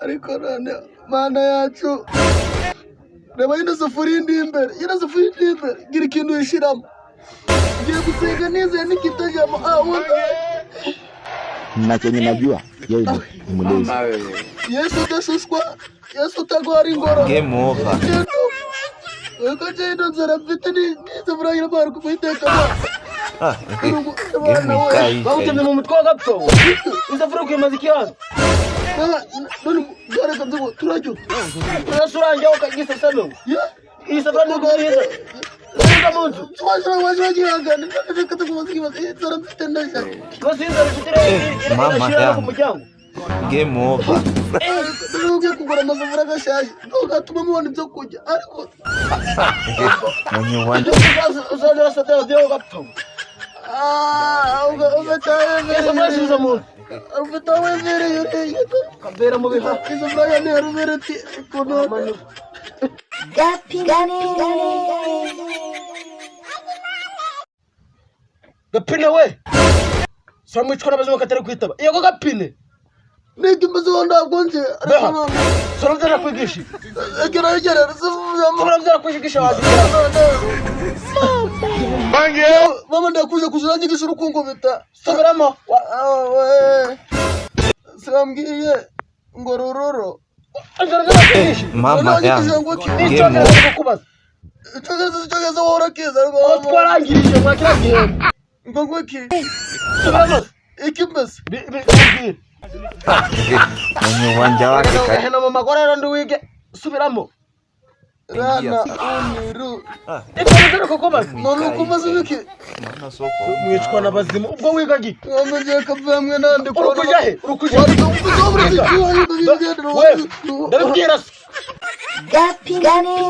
Ariko none Mana yacu, reba ino safuriya indi imbere, ino safuriya indi imbere, gira ikintu uyishyiramo. Ngiye gusenga nizeye n'ikitajyamo. Ah, wallahi. Na chenye najua yeye ni mlezi. Yesu udashushwa, Yesu utagwara ingoro. Game over. Ko ino nzara mfite n'isafuriya irabara kuyitekamo. Ah, game ikaisha. Bagutemye mu mutwe wa gapfa. Isafuriya ukimaza ikihaza. None reka nzi ngo turajya. Urasurangira ukagisesame. Iyi safuriya ni ukuyiza. Uza mu nzu. Twashira washira gihangane, reka tukubaze ikibazo, iyi nzara mfite ndashaka. Rwose iyi nzara ufite Mama irashira no ku yangu. muryango. Game over. Rero ugiye kugura amasafuriya agashaje ntugatuma mubona ibyo kurya, ariko Mwenye uwanja. Uzaza urasatira radiyo gapfa. Ugataha. Iyi safuriya isubiza mu nzu. Ufite aho wemereye uriye. Kabera mu biha. Isafuriya ni rubere ati ukuntu. Gapi. Gapine we. Sura mwicwa n'abazima katari kwitaba. Yego gapine. Niki mbazo ntabwo nzi ariko Beha. None Sura byarakwigisha. egera egera. Sura byarakwigisha wazigira. Mama, ndakuje kuzuranyigisha urukunkubita. Subiramo. Sambwiye ngo ruroro. Inzara byarakwigisha. Mama yangu. Ngo ki? Game N'icyongereza over. kukubaza. Icyongereza, icyongereza wowe urakiza ariko. Aho twarangirije mwa kiriya gihembwe. Ngo iki? Subiramo. Iki mbese? Bibwire. Mwenye uwanja wake ka Hena mu magorero ndi wige. Subiramo. Rana uniru. Ibyo biri kukubaza. None ukubaza ibiki? Maana soko. Mwicwa n'abazimu ubwo wiga gi. Wamenye kavamwe nande. Uri kujya he? Uri kujya he? We, ndabibwira se. Gapi. Gapi.